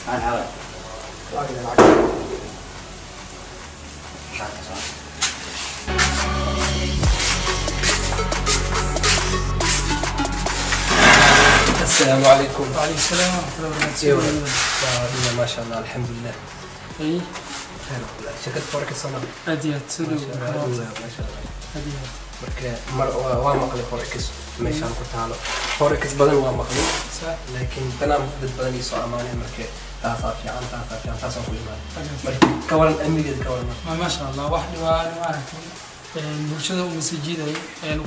Maxaa Lacag. Lacag. السلام عليكم. وعليكم السلام ورحمة الله وبركاته. ايوه ما شاء الله الحمد لله. اي خير شركة forex sana. Aad iyo aad soo ما شاء dhow. الله ما شاء الله. Aad iyo aad. Marka mar waa maqlay forex meeshaan ku taalo. Forex badan waa maqlay. Sax. Laakiin tanaa dad badan ii soo amaaneen marka taasaa fiican taasaa fiican taasaan ku imaaday. Marka ka waran amnigeeda ka waran. Ma sha Allah wax dhibaan ma aragtay. Bulshada uma sii jiidayo.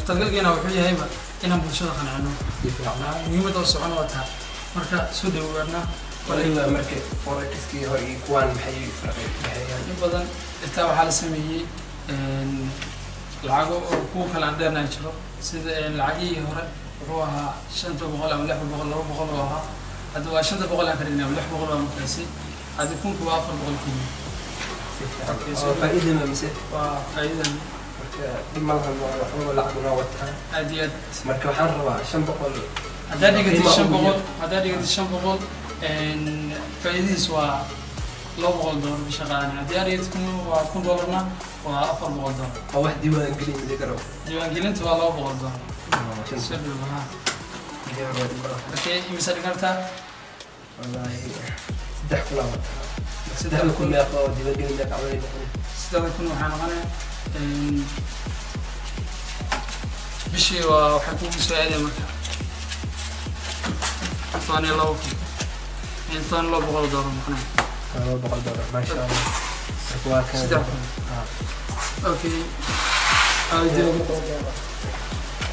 Talgalkeena wuxuu yahayba inaan bulshada qancino. Si fiican. Muhiimadda oo socon waa taa. Marka soo dhowaadna. Waliba marka forexkii hore iyo kuwaan maxay farqi u dhexeeyaan? In badan xitaa waxaa la sameeyey lacago oo kuwa kale aan dheernaay jiro sida lacagihii hore wuxuu ahaa 500 ama 600 200 oo ahaa hadda waa 500 aan ka dhignay ama 600 waa markaasi hadda kunku waa 400 kenya. Si fiican. Oo faa'iido ma mise? Waa faa'iidan. Marka dhib ma lahan waa waxba lacag una wataa. Aad iyo aad. Marka waxaan rabaa 500. Haddaad dhigatid 500 haddaad dhigatid 500 faa'iidadiis waa $200 bisha qaadanaya. Haddii aad dhigatid kun waa $1000 waa $400. Oo wax diiwaan gelin midi karo. Diiwaangelinta waa $200. Soo dhow ha. Okay, imise dhigan kartaa? والله 3,000 aan wataa. 3,000 meeqa oo diiwaan gelin meeqa camal ay noqon? 3,000 waxaa noqonaya bishii waa waxay kugu soo aadaya marka 12,000 $1,200 noqonaya. $200 ما شاء الله. Marka waa kan. 3,000. Okay.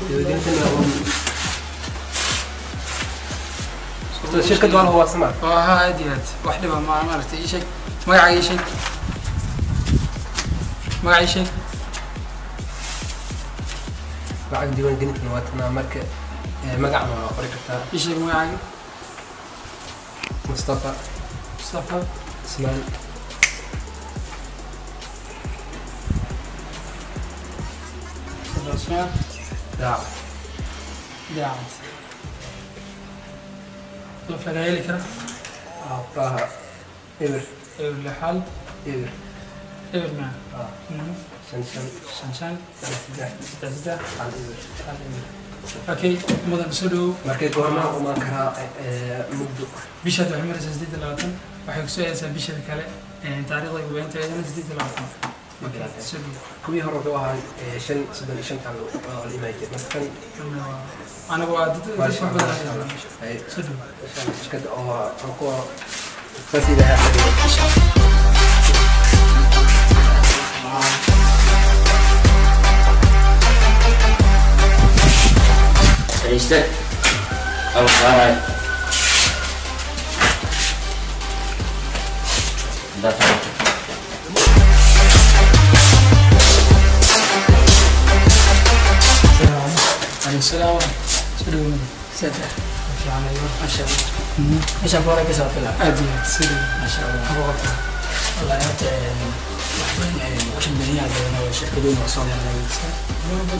Diiwaangelinta waa shirkadda waa la hubaa sama? Waa haa aad iyo aad wax dhiba ma maaragtay ii sheeg magacaaga ii sheeg magaca ii sheeg. Lacag diiwaangelintana waa tanaa marka magacna waa qori kartaa. Ii sheeg magacaaga. Mustafa. Mustafa. Ismaan. Mustafa Ismaan. Daacad. Daacad. Qof laga heli karaa? Furaha 0 0 6 0 0 maca. 5 5 5 5 3 3 3 1 0 1 0. Okay, mudan soo dhow. Markay goormaa umaan karaa mugdo? Bisha waxay maraysaa 28 waxay ku soo aadaysaa bisha kale taariikhda ugu weynta iyadana 28. Okay, soo dhow. Kuwii hore wuxuu ahaa 5 35 tan oo la imaan jiray. Marka kan anigu waa dad ما dad شاء wax الله badan ما شاء الله. ayaa soo dhow. Shirkadda oo aan ku saas ilaahay xabiibo. Fadhiiste. Al qaaray. Dafa. عليه السلام soo dhow mudan. Saddex. Fiican ayuu. ما شاء الله. Meeshaan forex soo bilaab. Aad iyo aad soo dhow. ما شاء الله. Maxaa ku qabtaa? والله horta wax badan kambaniyaal badan oo shirkadooyin oo soo maray.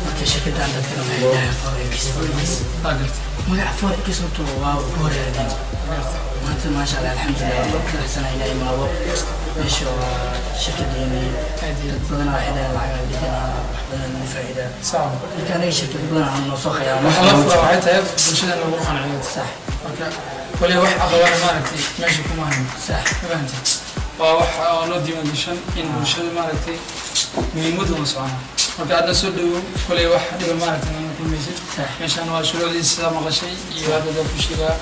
Marka shirkaddan dadkana waxay dhahaan forex forex. Waa gartay. Magaca forex horta waa ugu horeeya. Maanta ما شاء الله الحمد لله waan ku faraxsanahay inaan imaado. Meesha waa shirkadeeni. Aad iyo Dad aad. badan waxay dhahaan lacag aan dhiganaa wax badan ma faa'iida. Sax. Marka aniga shirkad badan aan noo soo khiyaamo. Waxa la furaa waxay tahay bulshada in lagu qanciyo. Sax. Marka wali wax caqabada maaragtay meesha kuma hayno. Sax. Ma fahamtid? Waa wax oo noo diiwaan gashan in bulshada maaragtay muhiimadda una socona. Marka aadna soo dhowow koley wax dhiba maaragtay nala kulmaysid. Sax. Meeshaan waa shuruucdiisa sidaa maqashay iyo hadda dad ku sheegaa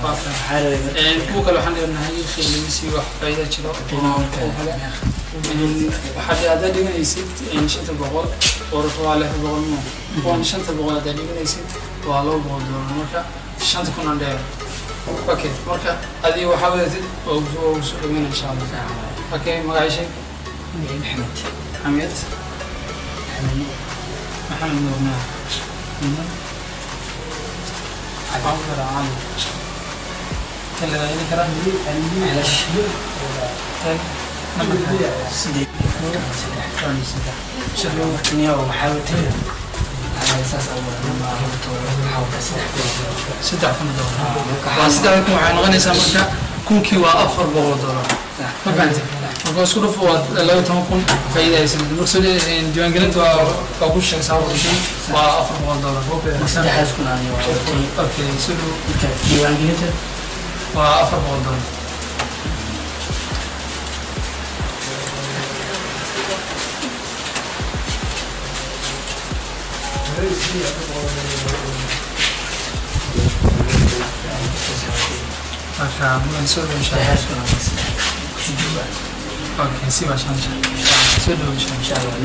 waa kan. Waxaa rabay marka Kuwa kale waxaan leenahay qiilimisi wax faa'iido jiro oo qiimaha marka kuwa kale waxaad haddaad dhiganaysid 500 oo waa 600 mo kuwan 500 haddaad dhiganaysid waa $200 marka 5,000 aan dheer. Okay, marka adiga waxaa wadatid oo soo dhaweyna insha Allah. Okay, magacay sheeg. Magacay Maxamed. Xamed. Maxamed Nuur. Maxamed Nuur naa. Waxaan ku daraa cali. Kan lagaa heli karaa? Calash. Tag. Nambarka. 8 3 3. Soo dhow. Niyow waxaa watay saas horta waxaa wataa 3,000. $3,000. Waa 3,000 waxay noqonaysaa marka Kunkii waa $400. Ma fahantay? Marka isku dhufo waa 12,000 faa'iida haysan. Marka soo diiwaangelinta waa ku sheegay sababta waa $400. 3,000 aan waa. Okay, soo dhow. Marka diiwaangelinta waa $400. Marka waan soo dhow insha Allah. 3,000 aan ku joogaa. Okay, si waa shan shan. Soo dhow insha Allah. Insha Allah.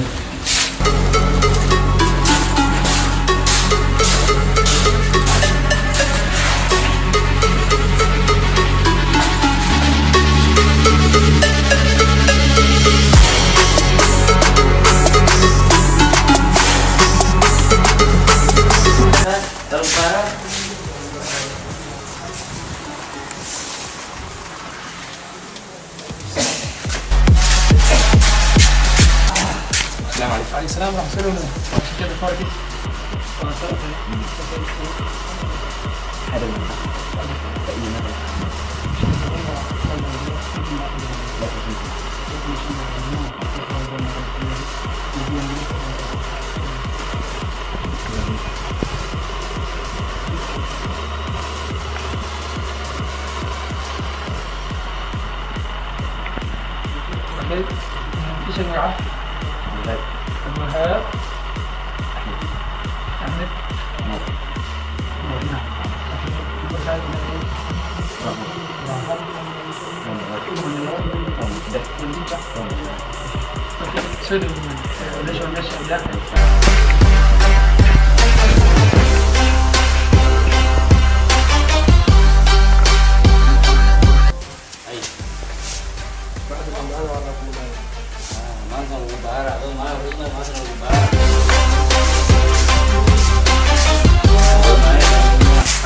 السلام عليكم. عليكم السلام ورحمة الله. شركة فوركس. ايش المقعد؟ الوهاب أحمد نور.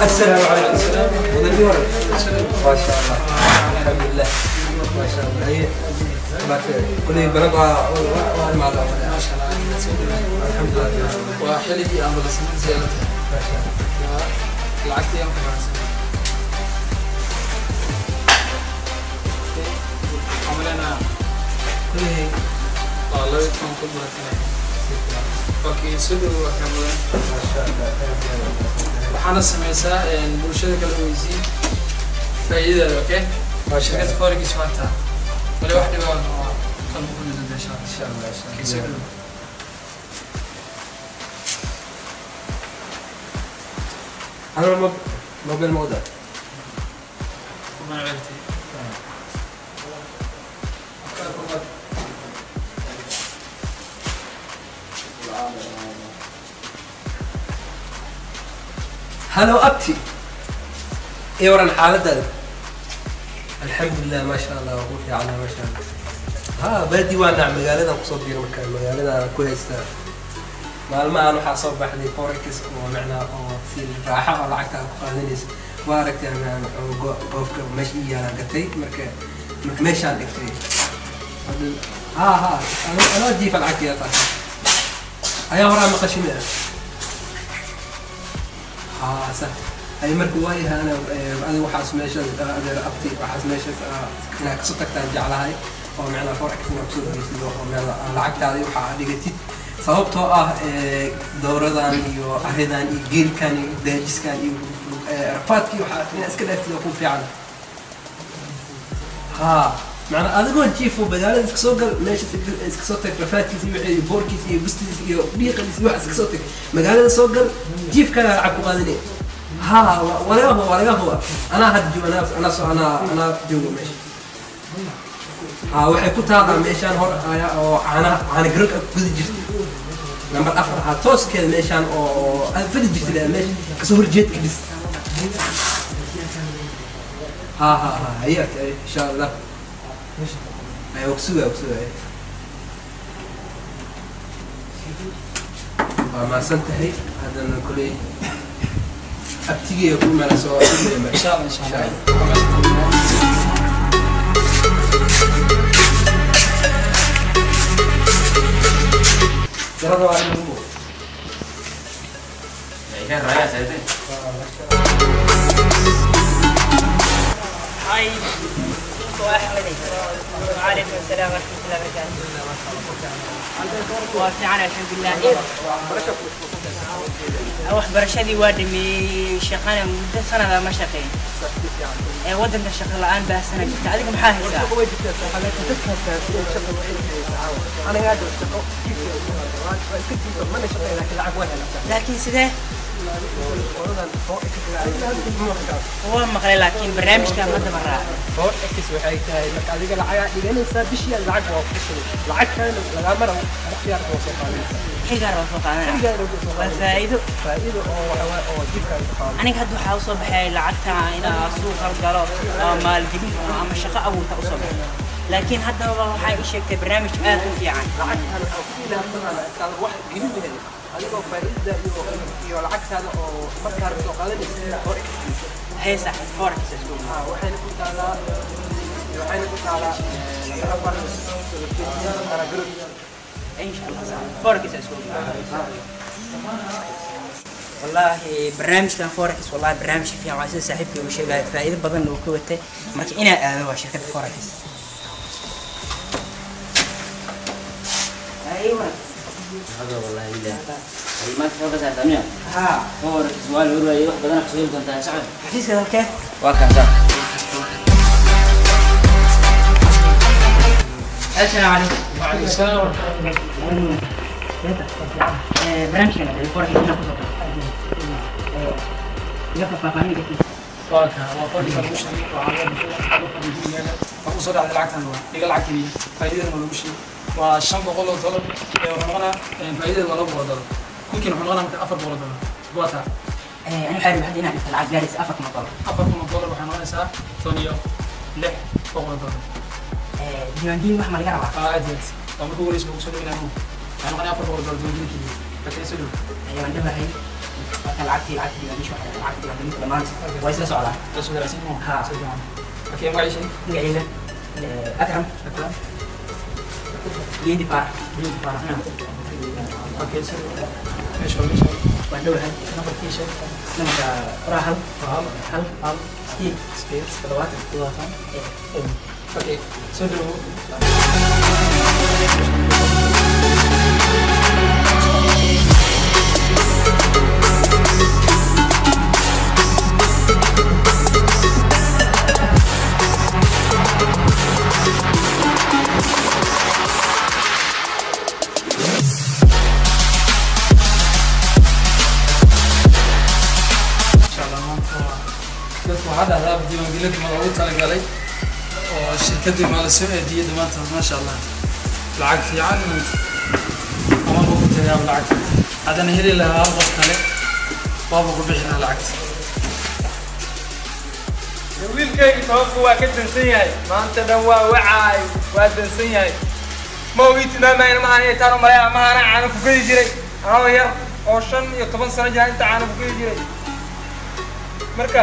السلام عليكم. ما شاء الله الحمد لله ما شاء الله. هي كل بنقع مع ما شاء الله الحمد لله. وحلقي أمر سنين زيارتها ما شاء الله. العكس يوم كمان عملنا والله يكون كل مرة. okay sidoo kale ما شاء الله. Waxaana sameysaa bulshada kala weysiin faa'iidada. Okay, shirkadda forex maanta wali wax dhibaan oo kan ku midda insha Allah. Insha Allah. Okay, sidoo أنا موبايل موضع وما عرفتي. هلو أبتي إيه ورا حالة الحمد لله ما شاء الله وقوفي على ما شاء الله. ها بدي وانا مقالة قصود بير مكان مقالة كويس maalmahan waxaa soo baxday forex oo macnaa oo si raaxo oo lacagta ku qaadanaysa waa aragtay goofka meesha ii yaalaan gatay marka meeshaan dhigtay ها ها انا jiifa lacagta yaa tahay ayaa horaa maqashay miya ها صح ay marka waayaha ana adiga waxaas meesha adeer abti waxaas meesha inaad kasoo tagtaan jeclahay oo macnaa forex inaad kusoo geysid oo macnaa lacagtaadii waxaa dhigatid sababtoo ah dowradan iyo aridan iyo geelkan iyo daajiskan iyo rafaadkii waxaa inaad iska dhaaftid oo ku fiican ها macnaa adigoo jiifo magaalada iska soo gal meesha iska soo tag rafaadkiisa iyo wixii boorkiisa iyo bustiisa iyo dhiiqadiisa iyo waxa iska soo tag magaalada soo gal jiifkana lacag ku qaadanaya ها ولا هو ولا هو انا هاد جو انا انا انا انا joogo meesha ها waxay ku taalaa meeshaan hor oo caanaha caana garoonka ku gudi jirtay number 4 ha tooskeeda meeshaan oo aad fadhi jirtay meesha kasoo horjeedka dhis ها ها ها هيا ان شاء الله اي وكسوها وكسوها ما سنتهي هذا كلي ابتدي يكون معنا سواء ان شاء الله ان شاء الله. عليكم أحمد. وعليكم السلام ورحمة الله وبركاته. وفيعنا الحمد لله. waxbarashadii waa dhameeyey, shaqana muddo sanada ma shaqeyn. Wadanka shaqo la'aan baahsana jirta. Adiga maxaa haysaa? Laakiin sidee waa maqlay, laakiin barnaamijka ma daba raaco. Forex waxay tahay marka adiga lacag dhiganaysaa bishii aad lacag waa ku shubay, lacag kalena lagaa maro waqtigaad waa soo qaadanaysaa. Xilligaa raba soo qaadanaya. Xilligaa raba soo waa qaadanaysaa. Faa'iido faa'iido oo waxa waaye oo jibka ay ku qaado. Aniga hadda waxaa usoo baxay lacagta inaa suuqa galo oo maalgelin ama shaqo abuurta usoo baxay, laakiin haddaba waxay ii sheegtay barnaamij aad u fiican. Lacagtaan waxaa ku ilaabsanaa intaad wax gelin lahayd adigoo faa'iidada iyo lacagtaada oo markaa rabto soo qaadanaysa forex. Heesa forex isku Waxayna ku taalaa 4 Garod. Insha Allah forex isku. Wallaahi barnaamijkan forex, wallahi barnaamij fiican waa, sida saaxiibkay uu sheegaya faa'iido badan uu ka watay. Marka inaa aado waa shirkadda forex. Aywa. هذا والله بالله هذه ما تفرق ساعة. Haa. forex waa la warwaayay, wax badan xasuusin doontaa sacad. Xafiiska halkee? Waa kan sax. Assalaamu calaykum. وعليكم السلام ورحمة الله. Barnaamijkan forex inaa kusoo iga faahfaahin kartid? Waa ka waa forex lagu sheegay, waxaa lagu fadhiyo waxaa kusoo dhacday lacagtan, waa dhiga lacag keliya, faa'iidadana waa lagu sheegay, waa $500. Ee wuxuu noqonaa faa'iidada waa $200, kunkiina wuxuu noqonaa marka $400 waa taa. Ani waxaa rabay hadda inaan dhigto lacag gaaraysa $4,000. $4,000 waxay noqonaysaa $16,000. Diiwaangelin wax ma laga rabaa? Aad iyo aad, waa marka ugu horeysa lagu soo dhaweynayo, waxay noqonaya $400 diiwaangelin keliya, laakiin soo dhow. Waan dhawahay. Marka lacagtii diiwaangesha, waxay lacagta diiwaangelinta dhammaan waa isla socdaan. La soo daracsiin moo? Ha. Si fiican. Okay, magaciisa? Magacayga Akram. Akram. Geedi Faarax. Geedi Faarax. Okay, soo dhow. Meesha waa meesha. Waan dhawahay. Nambarkiisa? Nambarka qoraa 1 Waa 1 1 1 8 8 70 70. 8. Okay, soo dhow. Insha Allah maanta waa dadku waxaa dhahdaa diiwaangelinta ma loogu talagalay oo shirkaddii ma la soo eediyey dhammaantood. Maasha Allah, lacag fiican ama lagu tagaaba lacagta haddana heli lahaa hal qof kale waaba ku bixi lahaa lacagta. Wiilkaygi tobanku waa ka dansan yahay, maanta dhan waa wacaay, waa dansan yahay. Ma ogii tilmaamayna mahaan inay taan u malaya mahaana caano ku gedi jiray anoo yar oo 15 sano jira inta caano ku gedi jiray. Marka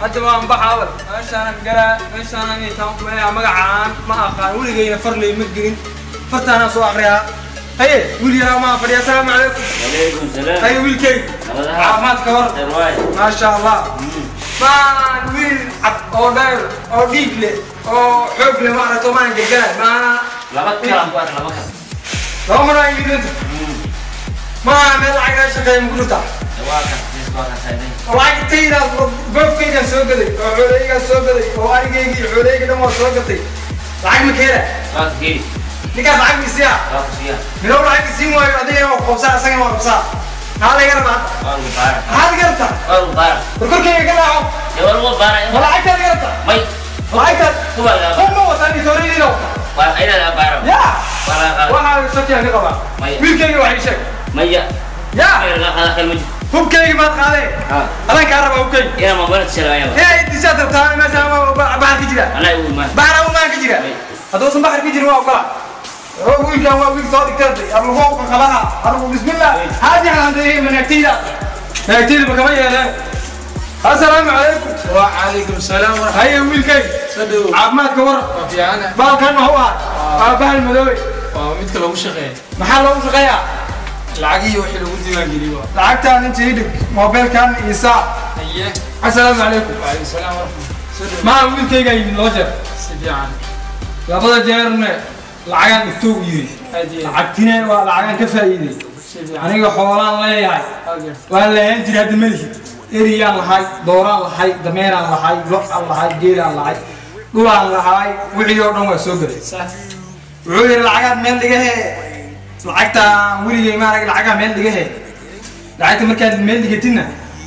hadda waan baxaabal, meeshaanan galaa, meeshaanan inay taan u malaya. Magacaan ma aqaan, weligayna farley ma gelin, fartaanaan soo aqriyaa. Haye, wiil yaraa maa fadhiya. Asalaamu calaykum. عليكم السلام. Haye wiilkaygi. Nabadaha. Caafimaadka hor? Khayr waay. Maasha Allah, maan wiil cad oo dheer oo dhiig leh oo xoog leh ma aragto, maan gargaar maana. Laba kala ku ark, laba kala. Laba mar aan yimid maa meel lacag laga shaqeeya ma ku jirtaa? Waa kan xafiis, waa kan saaxiibay. Lacagtayda goofkaygaan soo gaday oo xoolahaygaan soo gaday oo arigaygii iyo xoolahayga dhan waa soo gatay, lacag ma keena? Waa ku geeli. Ninkaas lacag misiya? Waa ku siiya. Midow lacag isiin waayo, adigana waa qabsaa, isagana waa qabsaa. Maxaa laga rabaa? Waa lagu baara. Maxaad iga rabtaa? Waa lagu baara. War korkayga ka raaco. Dee waa lagu baara. Ma lacagtaad iga rabtaa? May. Lacagtaad Kuwa laga baara. Hub ma wataa, nitooriyadiina wataa. Waa ayada laga baara. Yaa. Waa laga qaada. Waxaa shakiyan ka qabaa. Maya. Wiilkayga wax ii sheeg. Maya. Yaa. Laga qaada kal ma jirto. Hubkayga maad qaadee? Ha. Adaan kaa rabaa hubkayga. Ina ma barat shalaya. Inaa idishaad rabtaa, meesha baxar ka jira. Anaa igu imaan. Baxar umaan ka jira. May. Hadduusan baxar ka jirin waa ogola. Wiilkan waa wiil soo dhigtay arlugo qabaha arlugo. Bismillah, haadi handee manaagtayda manaagtayda ma kama yeeleen. Assalaamu calaykum. وعليكم السلام ورحمة. Haye wiilkay. Soo dhow. Caafimaadka war? Waa fiicana. Baalkan muxuu ahaa? Waa bahal madoobe. Waa midka loogu shaqeeya. Maxaa loogu shaqeeyaa? Lacagihii wixii lagu diiwaangeliyo waa. Lacagtaan inta ii dhig, moobeelkan iyo saac. Haye. Assalaamu calaykum. وعليكم السلام ورحمة. Maa wiilkayga yimid laba jeer. Si fiican. Labada jeerna lacagaan dhigto u yiri. Lacagtina waa lacagaan ka faa'iiday. Aniga xoolaan leeyahay. Waan lahaan jiray hadda malihi. Eriyaan lahay, dooraan lahay, dameeraan lahay, lo'aan lahay, geelaan lahay, dhulaan lahay, wixii oo dhan waa soo galay. Wuxuu yidhi lacagaad meel dhigahe, lacagtaan weligay ma arag lacagaa meel dhigahe. Lacagta markaad meel dhigatidna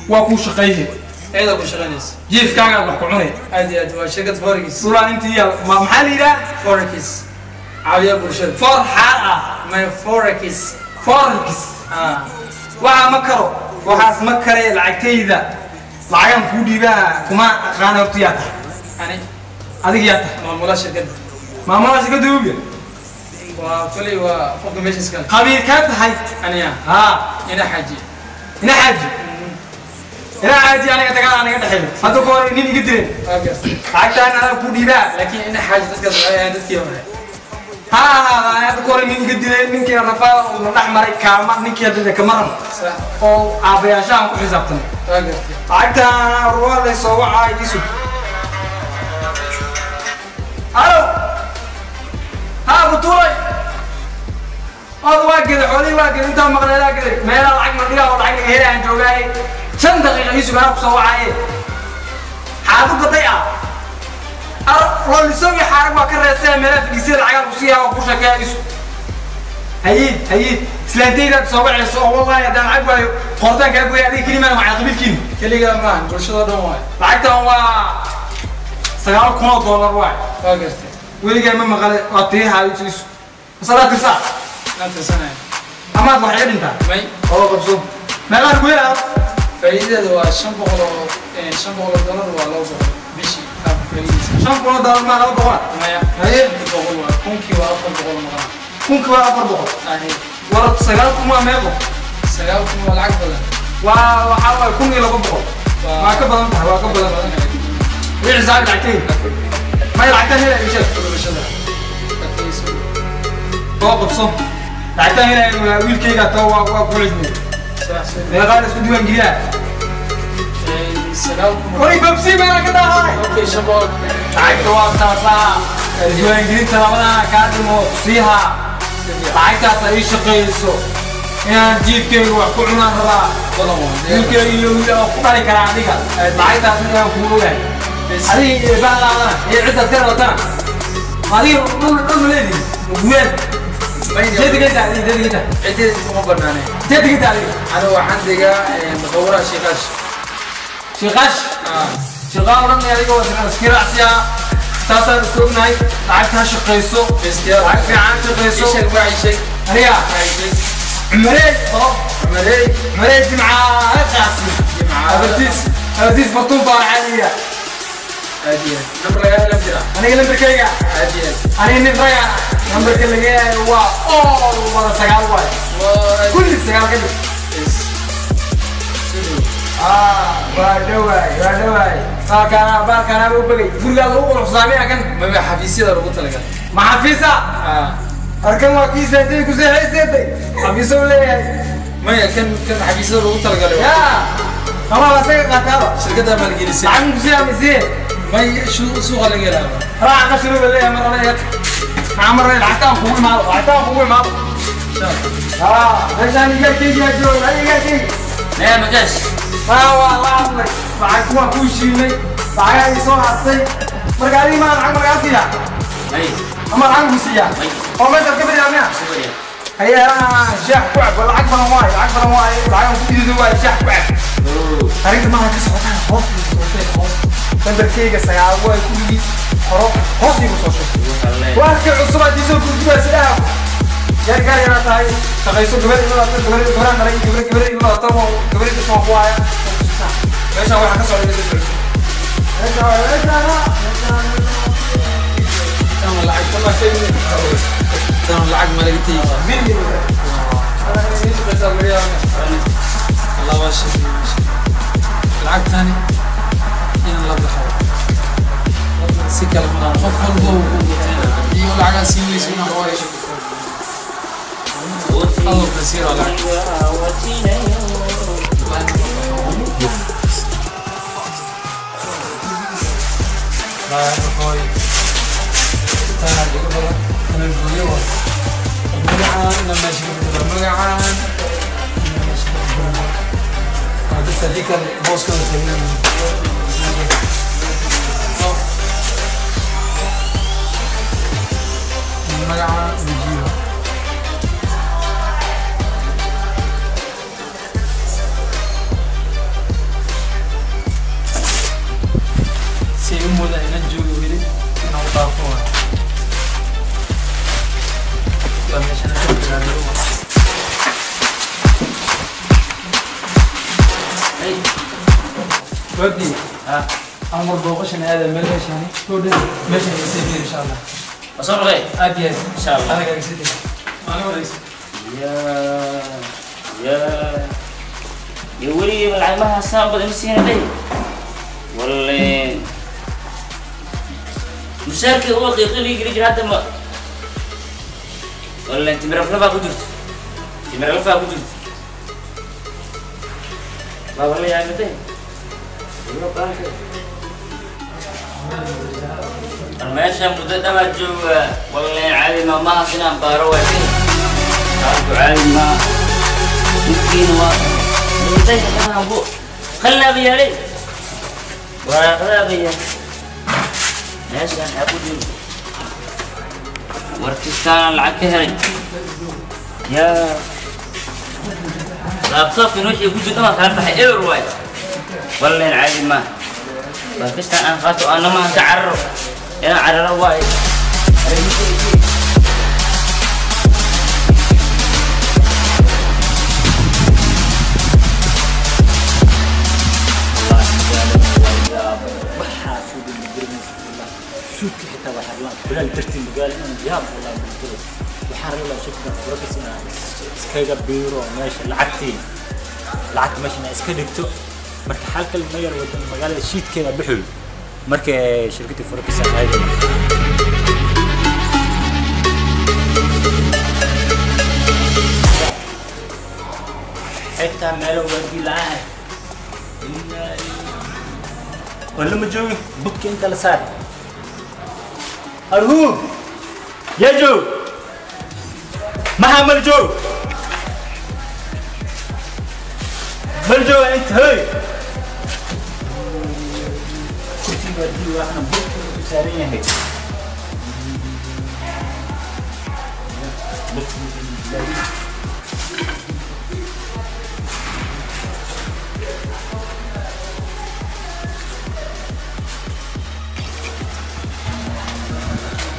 waa kuu shaqayhe. Eeda ku shaqaynaysa. Jiifkaagaad wax ku cunay. Aad iyo aad waa shirkad Forex. Dhulaan intii yaal, maxaa la yidhaha? Forex. Caawiya bulshada. For xaal ah. My Forex. Forex. Waxaa ma karo. Waxaas ma kare lacagtayda. Lacagaan kuu dhiibaa kuma aqaan horta yaa tahay. Ani. Adiga yaa tahay. Maamulaha shirkadda. Maamulaha shirkadda hubiya. Waa kulli waa qofka meesha iska leh. Qabiil kaa tahay. Aniya. Haa. Ina xaaji. Ina xaaji. Ina xaaji aniga dagaal aniga dhexeeyo. Hadda ka hor nin iga dileen. Lacagtaan anaa kuu dhiibaa. Laakiin ina xaaji dadkaas waxay ahayn dadkii hore. Haa haa hadda ka hor nin iga dileen ninkii rafaa uu dhex maray kaama ninkii hadda kama rabo. Oo aabayaashahan ku xisaabtan. Lacagtaan waa la soo wacaa isu. Alo. Haa butuulay. Ood waa geday xoolihii waa geday intaan maqlay laa geday meelaa lacag ma dhigaa oo lacag laga helay aan joogaaye 5 daqiiqo isu anaa ku soo wacaaye xaadu gaday ah lolisow iyo xaarag waa ka reesaya meelaa fadhiisaya lacagaan ku siiyaa oo ku sheekeeya isu haye haye islaantaydaad soo wacayso oo wallaahi haddaan lacag waayo qoortaan kaa gooya adiga kelimaana waa qabiilkiina keligaa maahan bulshada dhan waay lacagtan waa $9,000 waay waa gartay weligaa ma maqale waa tirihaa isu isu masalaa tirsaa amaad wax iga dhintaa may oo qabso meelaan ku helaa faa'iidadeeda waa $500 oo $500 waa 200 bishii aad ku faa'iidaysa $500 ma 200 maya haye 100 waa kunkii waa 400 noqon kunkii waa 400 ahe war 9,000 waa meeqo 9,000 waa lacag badan waa waxaa waay 1,200 waa ka badan tahay waa ka badan wixii saag lacagtay may lacagtan helay ii sheeg oo qabso lacagtan helay wiilkayga taa waa ku cijmay meeqaan isku diiwaan geliyaa 9,000 wari babsi meela ka dhahay okay 500 lacagta waa taasaa diiwaangelinta labadana kaa dhimo siiha lacagtaas ay ii shaqayso inaan jiifkayga wax ku cunaan rabaa wiilkayga iyo wiil oo ku dhali karaa adiga lacagtaas inaan kuu ogahay adiga iyo bahdaadana iyo ciddaad ka rabatana adiga dhul dhul ma leedihi guyaan jedigayta adiga jedigayta ciddeeda uma banaaneen jedigayta adiga aniga waxaan degaa maqawraha shiiqaash shiiqaash shiiqaa odhan adiga waa iska raacsiyaa saasaan isku ognahay lacagta ha shaqayso lacag fiican shaqayso aniga cumarey cumarey cumarey jimcaale qaasi abartiis abartiis bartuun baa caadiya nambar lagaa helan jira aniga lambarkayga aniga nin raga nambarka laga helayo waa all wada 9 waay kulli 9 ka dhig waa dhawaay waa dhawaay baalkaana baalkaana u bagay gurigaada u quruxsaamay kan maba xafiisyada lagu talagalay ma xafiisa arkan waa kii saantay ku seexaysatay xafiiso u leeyahay maya kan kan xafiisyada lagu talagalay yaa ama waa saga qaataaba shirkadda maalgelisay lacag ku siyaa misee may suuqa laga helaaba raaca qashiru baa leeyahay mar alle maxaa mar lacagtaan kugu imaado lacagtaan kugu imaado meeshaan igaarkayga jooga igaarkayga maya majash waa la hadlay lacag waa kuu shiinay lacagaa ii soo hartay marka adiga maa lacag markaa siiyaa ama lacag ku siiyaa oo meeshaas ka fadhiyaa miya haye shaax ku cab lacag badan waaye lacag badan waaye lacagan ku iido waaye shaax ku cab arrinta maaha ka socotaan hoos iigu soo sheeg hoos nambarkayga 9 waay kulligiis horo hoos iigu soo sheeg waa kii cusub aad iisoo gurgubaysa dhaha gaar gaar yaraa tahay shaqayso gabar igu laatan gabar gabaraan dhalay gabar gabar igu laatan oo gabar dhasho ku haya meeshaan waxaa ka socda soo socdo meeshaan meeshaan tan lacag kama tegi tan lacag ma laga tegi Allah waa shaqeey lacagtani in la baxo si kale ma qof walba uu ku guteen iyo lacagaa sii weyso inaan hooyo الله كثير على Wallaahi taana iga badan inaan gooyo waa magacaan inaan meesha ka bedelo magacaan inaan meesha ka bedelo waa dadka haddii kale booskooda tagnaan. Magaca wajiyo si ay u moodaan inaan joogo weli inaan u dhaafo waay waa meeshan ka bilaabay. Wabdi amar booqashan aada meel meeshani meeshan isii fiir insha Allah. Masoo noqday? Aad iyo aad. Insha Allah. Anaga iga sii dhig maalin wanaagsan. Ya ya weligeyba lacag saan badan ma siina dheh walle mushaarkii uga qiiqilii geli jira hadda ma walle timiraflafaa ku jirto timiralfaa ku jirto baaba la yaabay dheh iyo baanka meesha muddo dhamaa jooga walle caadi ma maaha inaan baaro waasin xaalku caadi maaha ninkiina waa bu khallaa yaalay waraaqdaa yaal meeshaan waxaa ku jiro warkistaanaan lacag ka helay yaa laabtoobkin wixii ku jiro dhamaa kala baxay eber waay walleen caadi maaha warkistaan aan qaato ana maaha ka cararo inaan cararo waay. Suudka xitaa waa xarlaan kulaal dartii magaala inaan yaab wallahi muntado waxaan rabaa lahaa shirkada furakas inaan iskaga biiro meesha lacagtii lacagta meesha inaan iska dhigto marka xalka ma yar wadan magaalada shiidkeeda bixul marka shirkadii furakas aan aadayna. Xitaa meelo waardi la'aan wala ma joogi bubka inta la saar أرهوب يا جو ما ملجو ملجو أنت هاي كرسي وردي وإحنا بكرة سارية هيك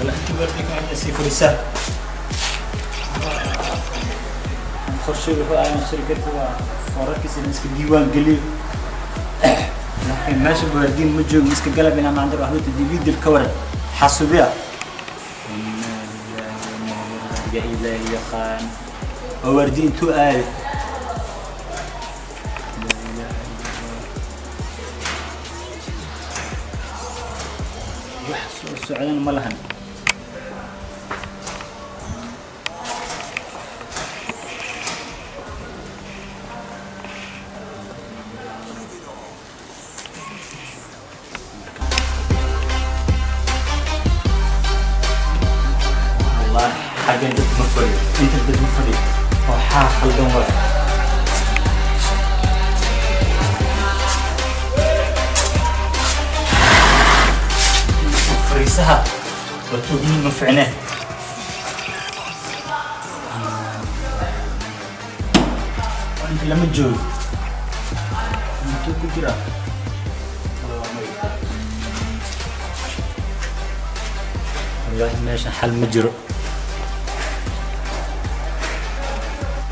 ولا انت وردك عندنا سي فريسة qorshe wuxuu ahaa in shirkadda waa foorarkiisa in iska diiwaan geliyo laakiin meesha boordiin ma joogo iska galab inaan maanta waxba dividil ka waran xasubiya ya ilaahi yaqaan oo waardiin tu aad wax soo socdan ma lahan. حاجة انت تمفري انت تمفري وحا خلدون ولا فريسها وتوبين مفعناه وانت لما تجوز انت كجرا والله ماشي حل مجرو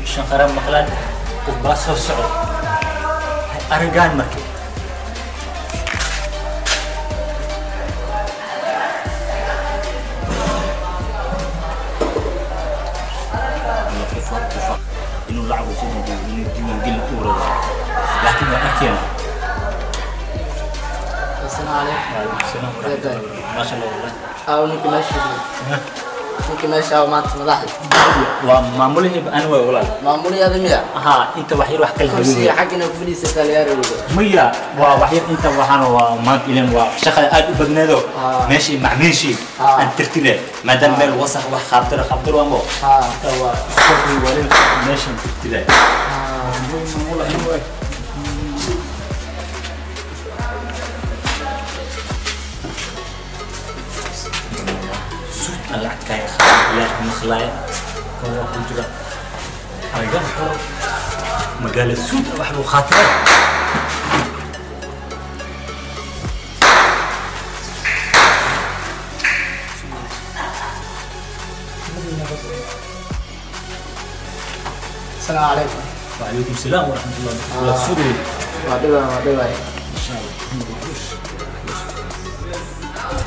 شنقرة مقلان وباص الصعود أرجان مركب إنه لعبوا سنة إنه ديوان قل أورا لكن ما أكيد. السلام عليكم. وعليكم السلام ورحمة الله. ما شاء الله والله. أو نك ماشي. Ninka meesha maanta madaxda. Waa maamulihii ana way walaal. Maamuliyada miya? Haa, inta wax yar wax kala kursiga xaggina ku fadhiisataa laga reebo. Maya, waa wax yar inta waxaan waa maanta ileen waa shaqada aad u badneedo. Meeshii macmiishii aan tirtire maadaama meel wasakh wax khaabtiro khaabtiro waa mo. Inta waa isku walin meeshan tirtire. Lacag kaaga ilaahay maqlaaya kan waa ku jira ayaga magaala suud wax lagu khaatiray. السلام عليكم. وعليكم السلام ورحمة الله وبركاته. waa dhibay. إن شاء الله.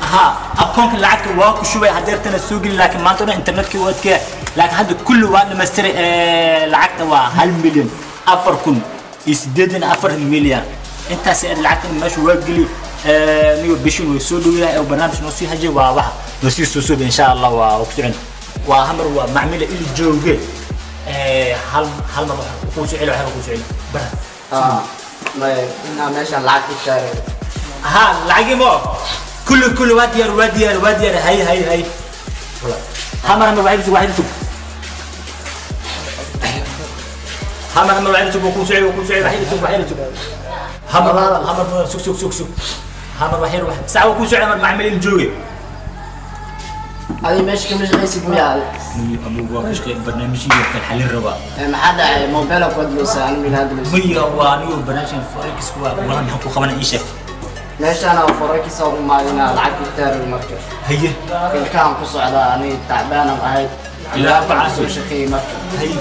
ها أكونك لعبت واكو شوي حضرتنا السوق لكن ما تنا إنترنت كي وقت لكن هذا كله وانا مستر لعبت هالمليون أفر كن يسددن أفر مليون أنت سأل لعبت مش واجلي نيو بيشون ويسودو أو برنامج نصي هجي وواحد نصي سوسوب إن شاء الله وأكسرن وهمر ومعملة اللي جوجل هل هل ما بروح كوسعيل وحنا كوسعيل برا. ما إنها ماشي لعبت الشارع. ها لعبي مو كله وادير وادير وادير هاي هاي هاي والله همر همر واحد واحد سوق همر همر واحد سوق وكوسعيل وكوسعيل واحد سوق واحد سوق همر همر سوق سوق سوق سوق همر واحد واحد ساعة وكوسعيل همر معملين الجوي. هذه ماشي كمش غيسيب ويا أبو واقش كي برنامجي كان حل الربا. ما حدا موبايلك ودلوس أنا من هذا مية وانيو برنامج فوركس ولا نحكوا خبرنا إيش. ماشي أنا فوركس أو ما لنا العقد تاع المركز. هي. كان قص على أنا تعبانة وهاي. لا بعرف شقي مركز. هي.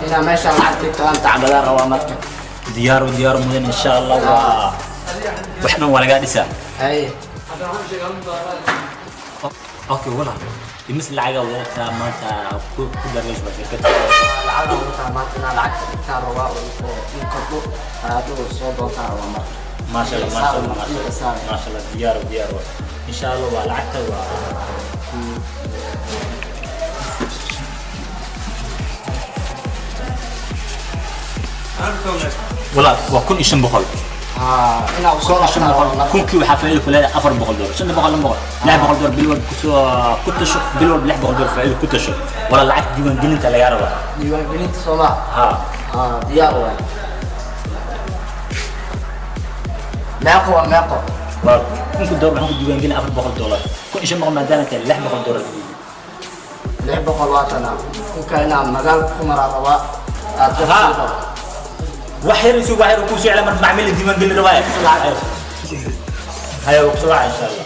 أنا ماشي العقد تاع تعبان روا مركز. ديار وديار مدن إن شاء الله وإحنا ولا قاعد يسأل. هي. اوكي والله مثل العقل وقتها ما انت كل رجل شركتك العقل وقتها ما انت العقل تاع الرواء والكربو هذا الصوت تاع ما شاء الله ما شاء الله ما شاء الله ما شاء الله ديار وديار ان شاء الله والعقل و والله وكل شيء بخل. أنا وصل كون كي وحفايل كلها أفر بقول دور شنو بقول بقول لا بقول دور بالول كنت شو بالول بلح بقول دور فايل كنت شو ولا لعبت ديوان جننت على ياربا ديوان جننت صلاة ها ها ديار ما قوة ما قوة كون دور بحكم ديوان جنن أفر بقول دولار كون إيش ما دانك لح بقول دور لح بقول واتنا كون كان مجال خمر الرواء وحير يسوق وحير وكوسي على من معمل الديوان قل الرواية هيا وبسرعة إن شاء الله.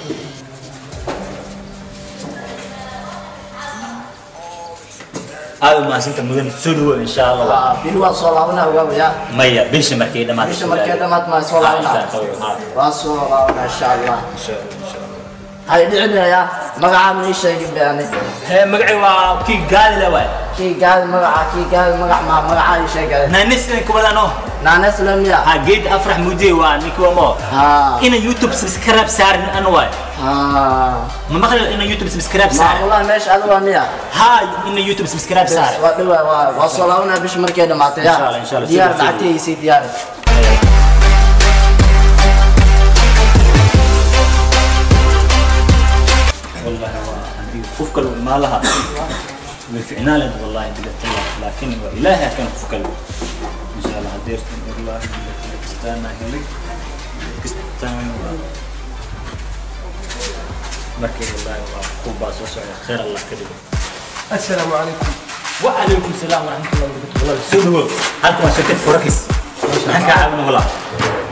هذا ما سنت مدن سلو إن شاء الله. بيلوا صلاونا ويا. مية بيش مركيدة ما. بيش مركيدة ما صلاونا. وصلاونا إن شاء الله. إن شاء الله إن شاء الله. هاي دعنا يا مقعة من إيش يجيب يعني. هي مقعة وكي قال له كي قال مقعة كي قال مقعة ما مقعة إيش قال. نانس كوبلا نو. نانس لم يا. ها جيت أفرح مودي ونيكو مو. إن يوتيوب سبسكرايب صار أنواع. ما مخل إن يوتيوب سبسكرايب صار. والله ماشي ألوان ميا. ها إن يوتيوب سبسكرايب صار. وصلونا بش مركز مع تيار. إن شاء الله إن شاء الله. ديار بعتي يصير ديار. والله قفك ما لها وفعنا لها والله بالله لكن إلهي كان قفك إن شاء الله هديرت والله كستان هلك كستان مركز والله قوبا سوسع خير الله كذب. السلام عليكم. وعليكم السلام ورحمة الله وبركاته. والله سودو هلكم شركة فوركس حكى عاون والله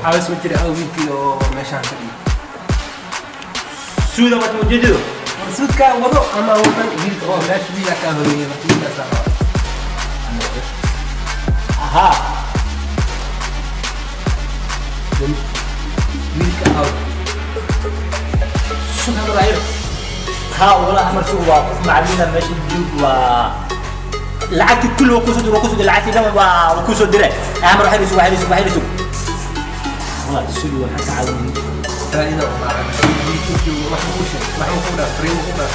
عاوز مجري أو ويلكي oo meeshaan fadhiyo suuda ma mujadido suudka wado ama wadan wiilka oo meesha wiilka ka horeeyay wiilka saara aha wiilka aw suuda raayir ha wala amar suuq waa qof macallin meesha joog waa lacagta kullu ku soo lacagta dhan waa ku soo diray amar waxay soo waxay soo والله suuda waxa ka caawin faa'iido ma wiilka joogo wax ku sheeg wax ku dhaaf free ku dhaaf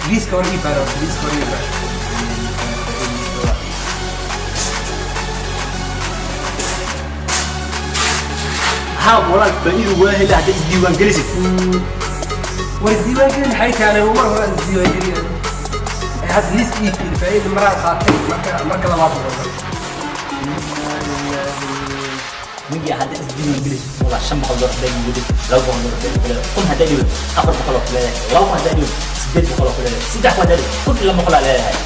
Liiska hore ii baaro, liiska hore ii baaro. Haa walaal, faa'iido waa heli hadda isdiiwaan gelisid. War isdiiwaan gelin maxay tahay? Anigu mar hore isdiiwaan gelin. Hadda liiska ii fiiri, faa'iido maraan qaatay, marka labaad noqon. Migi hadda isdiiwaan gelisid walaa $500 haddaa dhiibid, $200 faa'iido ku leedahay, 1000 haddaa dhiibid 400 oo ku leedahay, 2000 haddaa dhiibid 800 oo ku leedahay, 3000 haddaa dhiibid 1200 aa leedahay.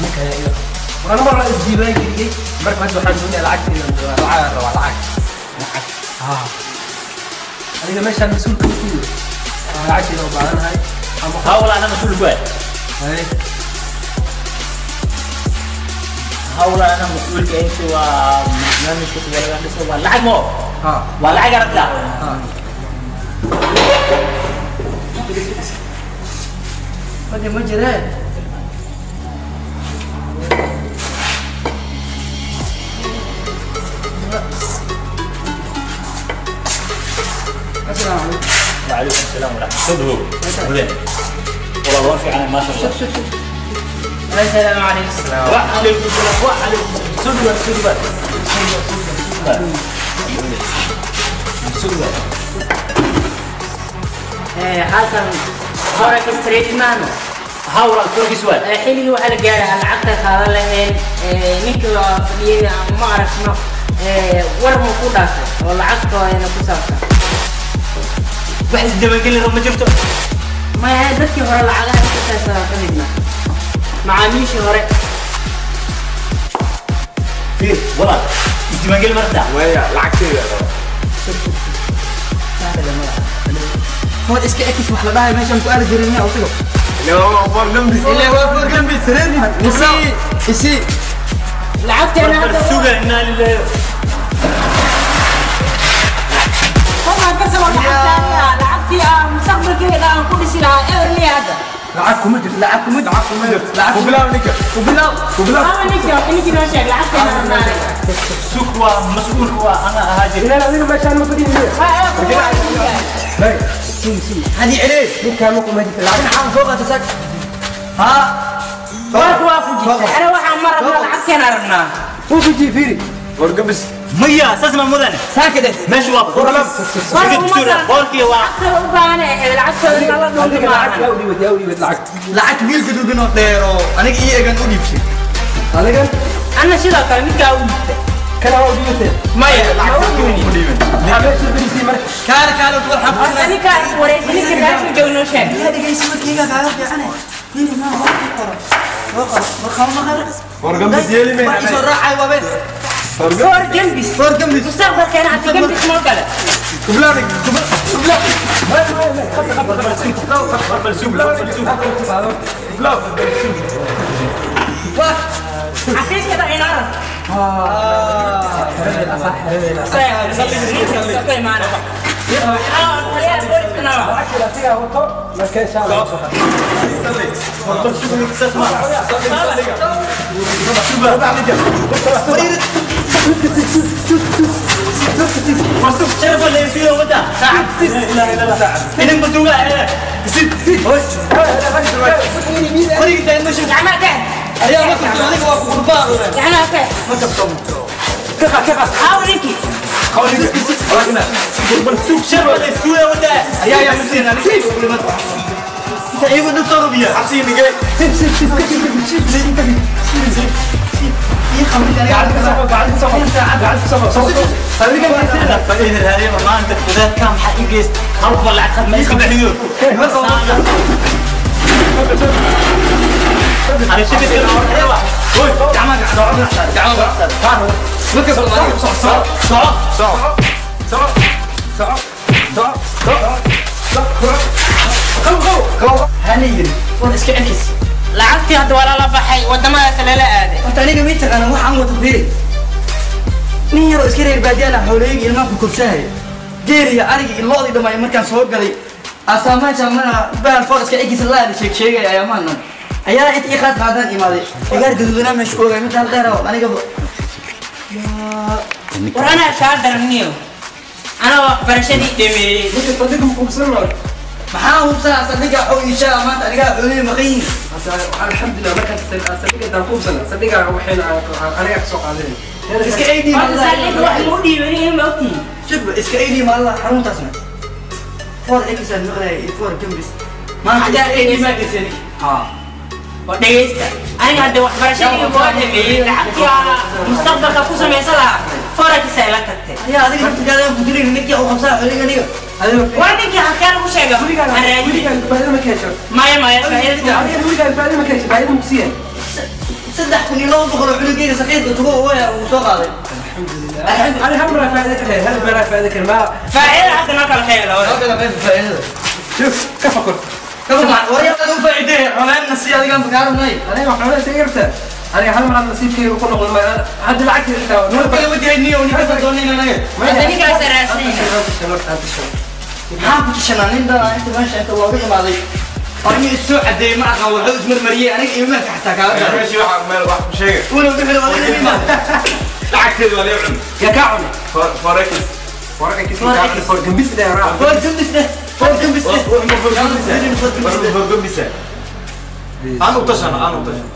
Marka ayaa iga war anigu mar hore isdiiwaan geliyey. Marka hadda waxaan doonayaa lacagta inaan lacag rabaa, lacag lacag. Haa, adiga meeshaan mas-uulka u tiido, lacagteeda u baahanahay ama Haa walaa, anaa mas-uul ku ah. Hay. Haa walaa, anaa mas-uulka inta waa barnaamijka sida laga dhiso waa lacag mo. Haa. Waa lacag aragtaa. Haa. Fadhi ma jiree. Asalaamu calaykum. وعليكم السلام ورحمة الله. تفضل والله والله في عنا ما شاء الله. السلام عليكم. وعليكم السلام، وعليكم السلام. سدوا سدوا سدوا سدوا. Halkan forex trade maano? ها والله forex waay. Xilligii waxaa la gaaray aan lacagta qaadan lahayn. Ninkii waa fadhiyey, ma aragno. War ma ku dhaafay oo lacagtooyana ku saabsan? Wax isdiiwaangelin rabo ma jirto. Maya, dadkii hore lacagaha ka kaysada ka midna macaamiishii hore. Fiir walaal, isdiiwaangelin marta. Maya, lacagteyda raba. Foor iska ekis wax la dhahay meeshaan ku aari jirin miyaa usigo? Ilaa waa four gambis. Ilaa waa four gambis. Isii isii. Lacagteena hadda suga, inaa lillahi. Fadlan ka soo lacagtaada, lacagtii aan mustaqbalkeeda aan ku dhisi lahaa ewerliya hadda. Lacag kuma jirto. Lacag kuma Lacag kuma jirto. Lacag Ku bilaab ninka. Ku bilaab. Ku bilaab. Ama ninkii noo sheeg lacagteena rabnaanay. Sug, waa mas-uulka waa ana ahaa jira. Ilaan adiga meeshaan ma fadhiin miya? Hey, Hadi celeey. Ninkaan ma kuma jirto lacag. Dhinacan soo qaata saak. Haa. Warka waa fujisay, ana waxaan ma rabnaa, lacagteena rabnaa. Wuu fujiyey, fiiri. Four gambis. Maya, saas ma mudane. Saaka dheh. Meesha waa forex. Boorkii waa lacagtooda u baahan ee lacagtooda nala dhuunta Adiga lacag maahan. yaa u dhiibatay, yaa u dhiibatay lacag? Lacag wiil gaduudan oo dheer oo aniga ii egan u dhiibshay. Adiga? Anna sidoo kale midkaa u dhiibtay. Kana waa u dhiibatay? Maya. Ku dhiibin. Maxaa meesha fadhiisay marka? Kaala kaala war xabsana. Ninka wareysi, ninka meesha jooga noo sheeg. Yaa dhegeysi, warkayga kaaga fiicane. Fiiri ma wax ku qoro. Soo qoro. War qabo ma qaro. Four gambis yeeli mayna. War isoo raacay waa been. Four gambis. Foor gambis. Four gambis. Mustaqbalkeena hadda gambis moo gale. Ku bilaab ninka. Ku bilaab. Ku bilaab. Waa. Xafiiska dhan inaara. Lacagteeda asigaa wato marka insha Allah. شرف اللي يسويه ودا لا لا لا إنك بتوقع Fariga tahay meesha. Gacmaha ka. Ayaa ma kabto aniga waa ku qurbaan. Gacmaha ka. Ma kabto. Ka Haaw ninkii. سوق شرف اللي يسويه ودا. Ayaa yaa museen aniga. Inta iigu dhinto rubiya. Xabsiga nigay. Ii khamriga aniga. فإذا هذه ما أنت خذت كم حقيقي خلف العقد ما يسمح لي. أنا شفت Gacmaha. Ma kabto aniga. Soco. Soco. Soco. Soco. Soco. Soco. Soco. Hana yiri. Foor iska ekis. Lacagtii hadda waa lala baxay, wadamadaas lala aaday. Horta aniga ma taqaana waxaan wata fiiri. Nin yaroo iska reer baadiyaan ah howlahayga ilmaha ku korsanaya. Geeri iyo ariga iyo lo'dii dhammaay markaan soo galay. Asaamaasha mana bahal foor iska ekis la sheeg sheegay ayaa maanan. Ayaa inta ii qaad qaadaan imaaday. Igaar gaduudanaa meesha ku ogaay mid hal dheer oo aniga yaa War anaa kaa daranniyo, anaa waxbarashadii dhameeyey. Ninka fadhiga ma kubsan maayo. Maxaa hubsanaa saldhigga oo inshaa maanta aniga xoolihii maqan yihiin. Alxamdulilah markaan saldhigga daan ku hubsana saldhigga waxayna aniga ka soo qaadanay. Iska aydii Horta saldhigga wax ma u dhiibanin ma ogtihiin. Sugba iska aydii maalla xaruntaasna. Four X aan maqlaayay iyo four gambis. Maanta iska aydii ma geysani. Haa. Oo dhegeysta. Aniga hadda waxbarashadii waa dhameeyey lacagtii mustaqbalka ku samaysan lahaa forex ay la tagtay. Ayaa adiga naftigaada aan ku dilayn ninkii u qabsaa xooliga aniga. Waa ninkii halkee lagu sheega? Weligaan faa'iido ma ka hesho. Maya maya faa'iido. Adiga weligaan faa'iido ma ka hesho, faa'iido ma ku siiyeen. 3200 cunugeyga saqiirka isugu ooya uu soo qaaday. Alxamdulilah. Ani hal mar faa'iido ka helay, hal mar faa'iido ka helay. Ma faa'iido hadda noo kala qeyb labada. Noo kala qeyb faa'iidada. Shuf, ka fakor. Ka fakor. Waryaa adigu faa'iideey, xoolahan si adigaan fakaaranay. Aniga xoolaha taageerta. Aniga hal mar nasiibkayga ku noqon ma hadda lacagta xitaa. Noo kala wajahayniyo ninka soo doonayna anaga. Hadda ninkaas raasayna. Maxaan ku tashanaa nin dhan inta meesha inta looga imaaday. Ani soo cadeey ma aqaan wuxuu ismarmariyay aniga iimaanka xataa kaaga gaar. Meeshii waxa meel wax ku sheegay. Una bixil waa la iimaan. Lacagteedu waa la cun. Ya ka cun. Forex. Forex for gambis la raa. For gambis la. For gambis la. For gambis. Aan u tashan, aan u tashan.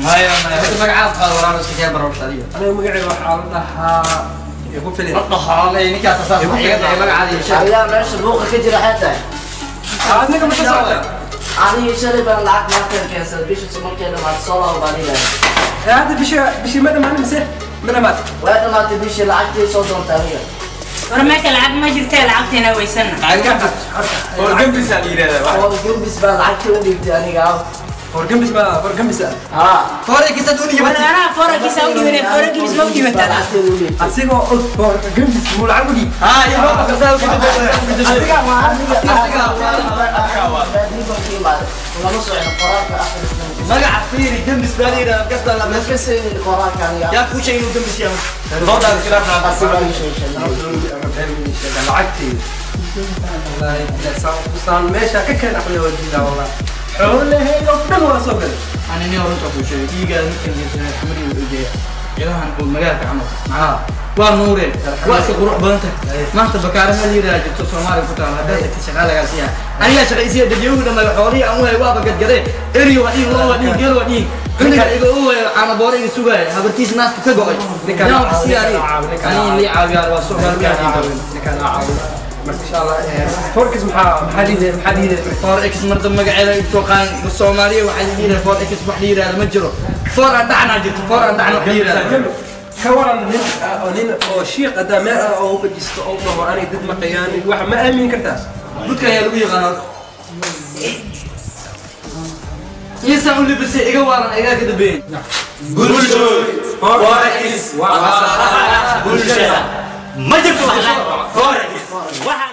Maya maya magacaad qaad walaal iska keen baroorta adiga. Aniga magacayga waxaa la dhahaa igu filin. La dhahaa ninkaas asaas magacaada iyo sheeg. Ayaa meesha buuqa ka jira xataa. Adiga ma socota. Aniga shalay baan lacag markan keensaday bisha tobankeeda maad soo laba baan ilaahay. Hadda bisha ma dhamaan mise ma dhamaat. Waa dhamaatay bishii lacagtii soo doontay aniga. War meesha lacag ma jirtee lacagteena weysana. For gambis la yiraahdaa. For gambis baa lacagtii u dhiibtay aniga. For gambis ma for gambis ah. Forex aad u dhiibatay. Anaa forex u dhiibanay forex ma u dhiibataa. Asigoo og for gambis muu lacag u dhiib. Ah iyo ma qasaa u dhiibtay. Asiga waa asiga waa. Lama socon qoraalka akhrisna. Magaca fiiri gambis baa la yiraahdaa kasta la maskaxaynin qoraalka aniga. Yaa ku sheegay inuu gambis yahay. Dooda iskhilaafna asiga ii sheegay. Lacagtii. Wallahi saan meesha ka keen aqli wajiida wallahi. Xoolahayga oo dhan waa soo galay. Ani nin runta ku sheegay dhiigaada markaan geysanayo xamri uu jeeyaa. Ciidahan uu magaalka camal. Maxaa? Waa nuure. Waa iska qurux badan tahay. Maanta bakaara ma yiraahdo jirto Soomaaliya ku taal hadda tagtay shaqo laga siiyaa. Aniga shaqo isiya dadyogu dhamay xoolihii aan u hay waaba gadgaday. Eriyo waa dhiin, loo waa dhiin, geel waa dhiin. Cunuga iga u wayo caana boore iga sugaya habartiis naaska ka go'ay. Ninkaan wax siiyaa aniga. Ani lii caawiyaa waa Soomaaliya. Ninkaan caawiyaa. Marka insha Allah forex maxaa dhiiday forex mar dambe magaceeda igu soo qaadan Soomaaliya waxa la yiraahdaa forex wax la yiraahdo ma jiro. For aan dhacna jirto, for aan dhacna wax la yiraahdo. Ka waran nin oo shiiq adaa meel oo u fadhiisto oo dhaho aniga dad ma qiyaani wax ma aamin kartaa. Dadka ayaa lagu yaqaanaa. Iisan u libisay iga waalan iga ka dambeeyay. Bulshooy forex waa khasaaraha bulshada. Ma jirto wax forex. Waxa